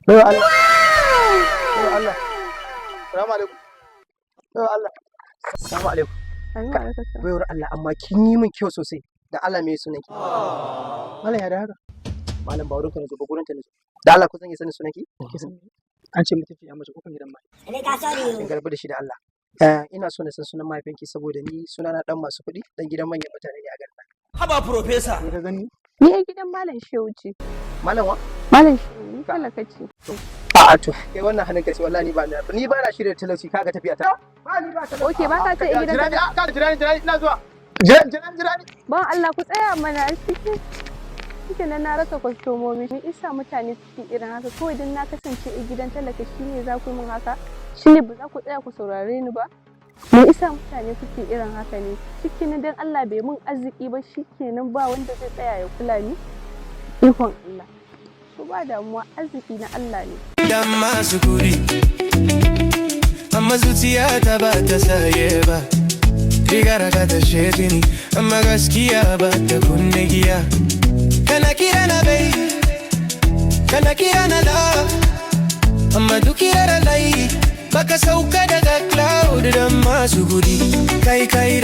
Baiwa Allah. Baiwa Allah. Salamu alaikum. Baiwa Allah. Salamu alaikum. Amin wa alaikum salam. Baiwar Allah, amma kin yi min kyau sosai. Da Allah, me sunan ki? Malam, ya da haka? Malam, ba wurin ka na zo ba, gurin ta na zo. Da Allah, ko zan iya sanin sunan ki? An ce mutunci ya mace kofar gidan mai. In garba da shi da Allah. Eh, ina so na san sunan mahaifinki saboda ni sunana dan masu kuɗi, dan gidan manyan mutane ne a garin nan. Haba, Profesa. Ni ka gani? Ni a gidan Malam Shehu ce. Malam wa? Malam Shehu, ni talaka ce. A'a, to kai wannan hannun ka ce, wallahi ni ba na shirya talauci, kaga tafiya ta. Ba ni ba talauci. Okay, ba ka ce a gidan Jira ni, ka jira ni, jira ni, ina zuwa. Jira jira jira ni. Ban Allah, ku tsaya mana cikin. Shike nan na rasa kwastomomi. Me isa mutane suke irin haka? Kawai dan na kasance a gidan talaka shine za ku yi min haka? Shine ba za ku tsaya ku saurare ni ba? Me isa mutane suke irin haka ne? Shikenan, dan Allah bai mun arziki ba, shikenan ba wanda zai tsaya ya kula ni? Ikon Allah. To, ba damuwa, arziki na Allah ne. Dan masu kudi, amma zuciya ta ba ta saye ba. Rigar ka ta shefi ni, amma gaskiya ba ta kunne giya. Kana kira na baby, kana kira na love, amma duk kira da layi baka sauka daga cloud. Dan masu kudi, kai kai.